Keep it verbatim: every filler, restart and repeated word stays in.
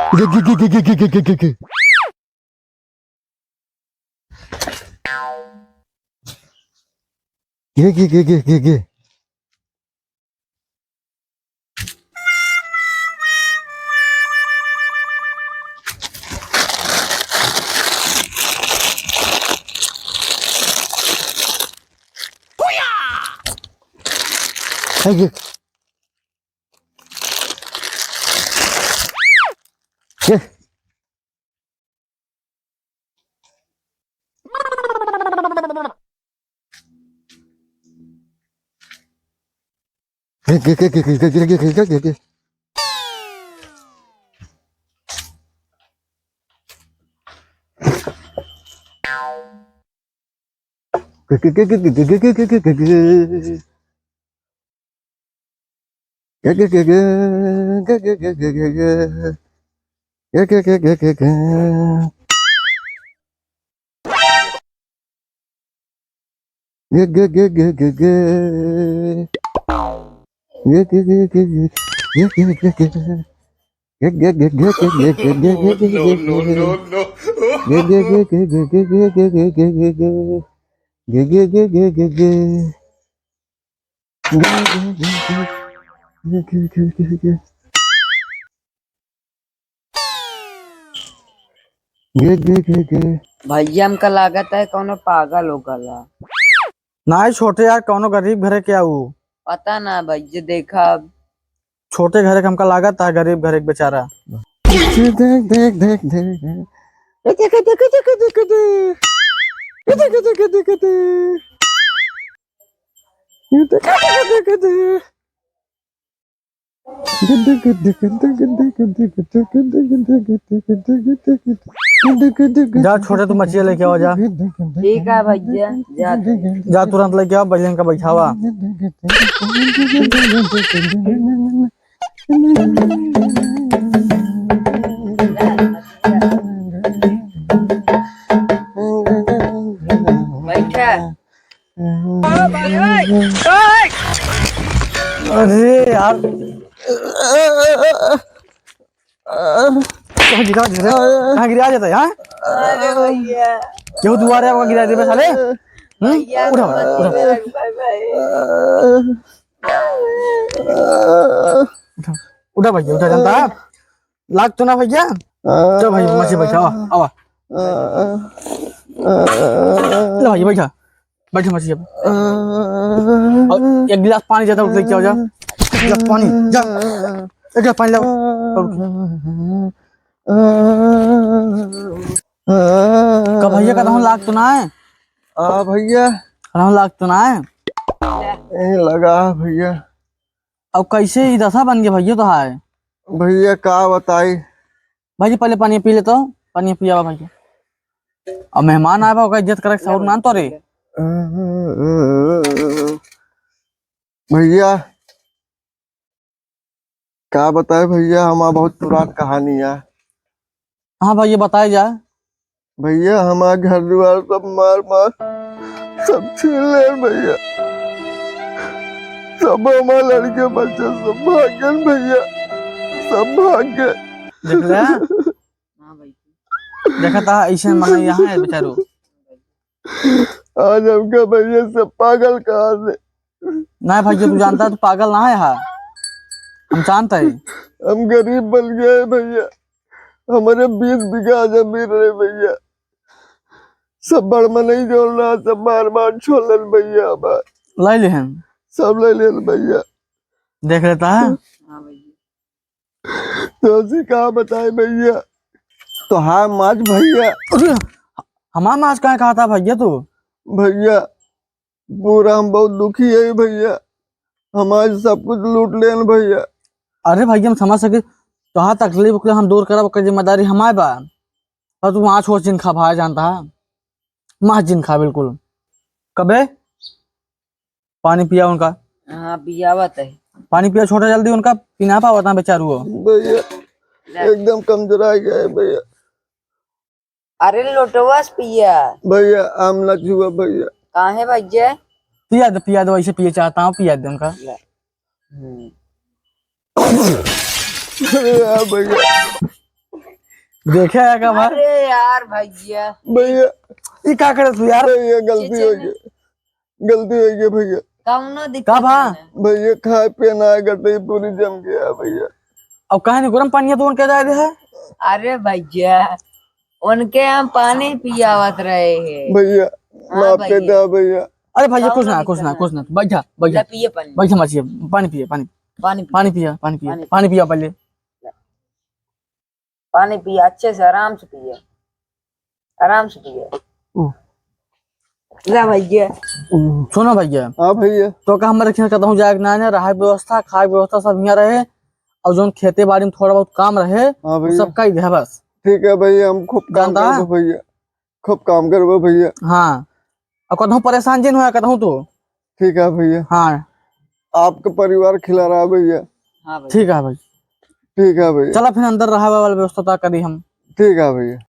गे, गे, गे। गे, गे, गे, गे, गे, गे। गे, गे। गे। भैया, हमका लागत है कौनो पागल हो गला। नाहीं छोटे यार, कौनो गरीब घरे के आऊ। पता ना भैया, देखा अब। छोटे घरे के हमका लागत है, गरीब घरे के बेचारा। देख, देख, देख, देख। जा छोटे, तू मछिया लेके आवा, जा। ठीक है भैया, जाते हैं। जा तुरंत लेके आवा, भैया का बैठावा। बैठा। अरे यार, कहाँ गिरा दे रहे? कहाँ गिरा देता है, हाँ? अरे भैया। क्यों दुआ रहे, वहाँ गिरा दे बे साले? हम्म? भैया, उठा, उठा। भाई, भाई। उठा, उठा भैया, उठा, जानता है? लाग तो ना भैया? चल भाई, मछली बैठा, आवा, आवा। ले भाई, बैठा, बैठा मछली अब। और एक गिलास पानी ज्यादा उठ लेके आओ, जा। एक गिलास पानी, जा। एक गिलास पानी लाओ। और का भैया, का तहन लाग तो ना है? आ भैया। का तहन लाग तो ना है? ए लगा भैया। अब कैसे ही दशा बन गया भैया तो है? भैया का बताई? भाई जी, पहले पानी पी ले तो, पानी पियावा भाई जी। अब मेहमान आए बा, ओकर इज्जत करे के सहूर ना तोरे। भैया, का बताए भैया, हमार बहुत पुरान कहानी है। हाँ भैया, बताए जा। भैया, हमार घर दुआर सब मार मार सब छीन ले भैया। सब हमार लड़के बच्चे सब भाग गए भैया, सब भाग गए। देख ले, हाँ भाई। देखा था ऐसे मना यहाँ है बेचारू। आज हमका भैया सब पागल कहा से। नहीं भैया, तू जानता है तू पागल ना है हा। हम जानता है। हम गरीब बन गए भैया, हमारे बीस बीघा जमीन रहे भैया, सब बड़ मनई जोन रहा, सब मार मार छोड़लन भैया हमार। ले लेहन। सब ले लेन भैया। देख लेता है। हाँ भैया। तो उसी का बताए भैया, तोहार माज भैया। अरे, हमार माज काहे कहा था भैया तू? भैया, पूरा हम बहुत दुखी है भैया, हमार सब कुछ लूट लेन भैया। अरे भैया, हम समझ सके, तोहार तकलीफ उकलीफ हम दूर करब, ओकर जिम्मेदारी हमार बा। और तू माज छोड़, जिन खा भाई जानता है, माज जिन खा बिल्कुल। कबे पानी पिया उनका। हाँ, पियावत है। पानी पिया छोटा जल्दी, उनका पी ना पावत ना बेचारू हो। भैया, ले। एकदम कमजोरा गया है भैया। अरे लोटवा से पिया। भैया, आम ना छुआ भैया। काहे भैया? पिया दे, पिया दे, वैसे पिए चाहता हूँ, पिया दे उनका। ले। हम्म। अरे यार भैया। देखे है का भाई? अरे यार भैया। भैया। ई का करत तू यार? भैया, गलती हो गई। गलती हो गई भैया। कौनो दिक्कत का भा? नहीं है। भैया, खाए पिए ना गटई पूरी जम गया भैया। अब काहे नहीं गरम पानी है तो उनके जाए दे है? अरे भैया, उनके हम पानी पियावत रहे हैं। भैया, हाँ माफ कर भैया। दे भैया। अरे भैया, कुछ ना, कुछ ना, कुछ ना। बैठा, बैठा। ले पिए पानी। बैठा मछिया, पानी पिए, पानी। पानी पिए। पानी पिया, पानी पिया, पानी पानी पिया पहले। पानी पिया, अच्छे से आराम से पिया, आराम से पिया। ओ। ला भैया। सुनो भैया। हाँ भैया। तो का हमरे खेत कतहूँ जाए के ना, ना रहे व्यवस्था, खाए व्यवस्था सब हियाँ रहे, और जौन खेते बाड़ी में थोड़ा बहुत काम रहे, हाँ वो भैया। सब कई दे बस। ठीक है भैया, हम खूब काम जानता है? करबो भैया, खूब काम करबो भैया। हाँ, और कतहूँ परेशान जिन होया कतहूँ तो। ठीक है भैया। हाँ। आपका परिवार खिला रहा है भैया। हाँ भैया। ठीक है भाई। ठीक है भैया। चला फिर अंदर रहे वाला व्यवस्था तो करी हम। ठीक है भैया।